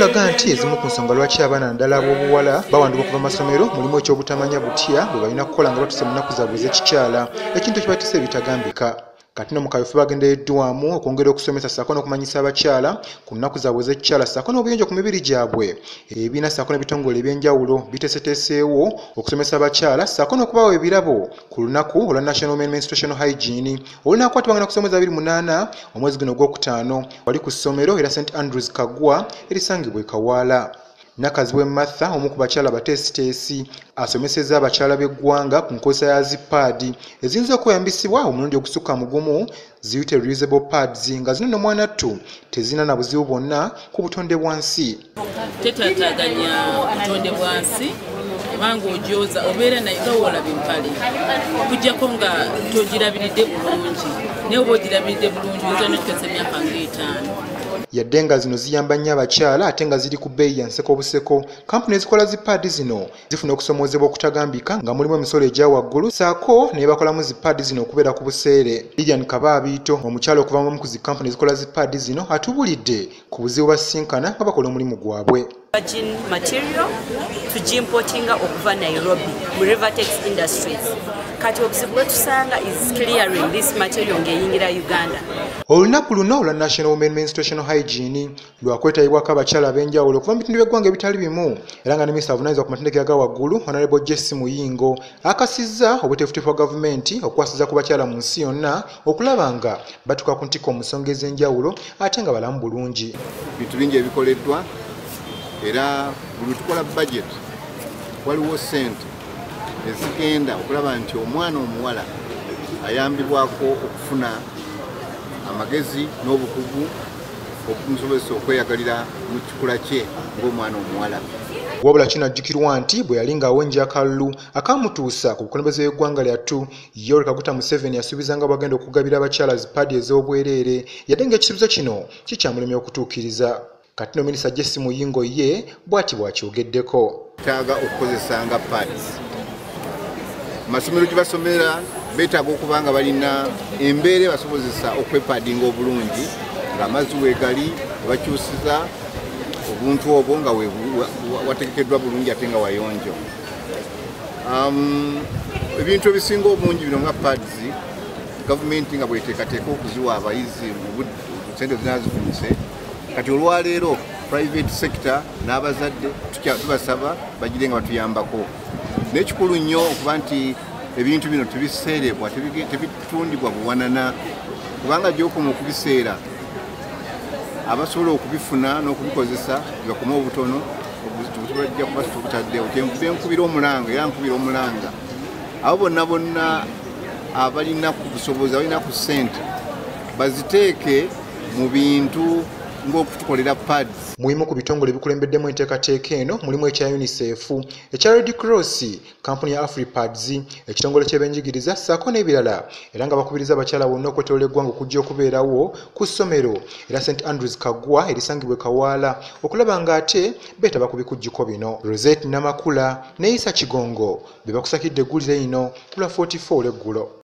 Gulaga nti ezimu ku nsonga lwaki abaana naddala ab'obuwala bawanduka okuva mu masomero mulimu eky'obutamanya butya bwe balina kukola nga batuuse mu nnaku zaabwe ez'ekikyala, ekintu ekibatisa ebitagambika. Kati nno mu kaweefube agendereddwamu okwongera okusomesa ssaako n'okumanyisa abakyala ku nnaku zaabwe ez'ekikyala ssaako n'obuyonjo ku mibiri gyabwe. Ebibiina ssaako n'ebitongole eby'enjawulo biteeseteeseewo okusomesa abakyala ssaako n'okubawa ebirabo ku lunaku olwa National Women Menstruation Hygiene olunaakwatibwa nga naku z'omwezi 28 omwezi guno ogwokutaano wali ku ssomero era St Andrews Kaggwa erisangibwa e Kawaala. Nakazibwe Martha omu ku bakyala abateesiteesi asomesezza abakyala b'eggwanga ku nkozesa ya zipaadi eziyinza okweyambisibwa omulundi ogusukka mu gumu, ziyite reusable pads, nga zino n'omwanattu tezirina na buzibu bwonna ku butonde bwa nsi. Tetaataganya butonde bwa nsi kubanga ojooza obeera naye nga woolaba empale, okuggyako nga togirabiridde bulungi, naye oba ogirabiridde bulungi oyinza n'okikozesa emyaka ng'etaano. Yadde nga zino ziyamba nnyo abakyala ate nga ziri ku bbeeyi ya nseko buseko, kampuni ezikola zipaadi zino zifuna okusomoozebwa okutagambika nga mulimu emisolo egya waggulu ssaako ne bakolamu zipaadi zino okubeera ku buseere. Lilian Kabaabiito omukyala okuva mu ku zi kampuni ezikola zipaadi zino atubulidde ku buzibu basisinkana nga bakola omulimu gwabwe. Virgin material tugimportinga okuva Nairobi mu Rivertex Industries. Kati obuzibu bwetusanga is clearing this material ng'eyingira Uganda. Olunaku luno olwa National Women Menstruation Hygiene lwakwetabibwako abakyala ab'enjawulo okuva mu bitundu by'eggwanga ebitali bimu, era nga ne minisita avunaanyizibwa ku matendekero aga waggulu Honorable Jesse Muyingo akasizza obuteefuteefu bwa gavumenti okukwasiza ku bakyala mu nsi yonna okulaba nga batuuka ku ntikko mu nsonga ez'enjawulo ate nga balamu bulungi. Bintu bingi ebikoleddwa, era buli tukola budget waliwo ssente ezigenda okulaba nti omwana omuwala ayambibwako okufuna amagezi n'obukugu okumusobozesa okweyagalira mu kikula kye ng'omwana omuwala. Wabula kinajjukirwa nti bwe yali ng'awenja akalulu akamutuusa ku bukulembeze bw'eggwanga lyattu, Yoweri Kaguta Museveni yasuubiza nga bw'agenda okugabira abakyala zipaadi ez'obwereere, yadde ng'ekisuubizo kino kikyamulemye okutuukiriza. Kati no minisita Jesse Muyingo ye bw'ati bw'akyogeddeko. Taaga okukozesa nga pads. Amasomero gye basomera beetaaga okuba nga balina embeera ebasobozesa okwepaadinga obulungi, ng'amazzi weegali bakyusiza obuntu obwo nga wategekeddwa bulungi ate nga wayonjo. Ebintu ebisinga obungi bino nga pads, gavumenti nga bweteekateeka okuziwa abayizi mu sente zinaazifunise. Kati olwaleero private sector n'abazadde tubasaba bagire nga batuyambako. N'ekikulu nnyo okuba nti ebintu bino tebiseerebwa, tebitundibwa buwanana, kubanga gy'okoma okubiseera abasobola okubifuna n'okubikozesa bakome obutono, bajja kuba tubutaddewo. Kyenvudde nkubira omulanga, era nkubira omulanga abo bonna bonna abalina ku busobozi, abalina ku ssente, baziteeke mu bintu ng'okutukolera pads. Mulimu ku bitongole ebikulembeddemu enteekateeka eno mulimu ekya UNICEF, ekya Red Cross, kampuni ya Afripads, ekitongole ky'ebyenjigiriza ssaako n'ebirala, era nga bakubiriza abakyala bonna okwetoloola eggwanga okujja okubeerawo ku ssomero era St Andrews Kaggwa erisangibwa e Kawaala okulaba ng'ate beetaba ku bikujjuko bino. Rosette Namakula ne Isa Kigongo be bakusakidde eggulire lino ku lwa 44 olw'eggulo.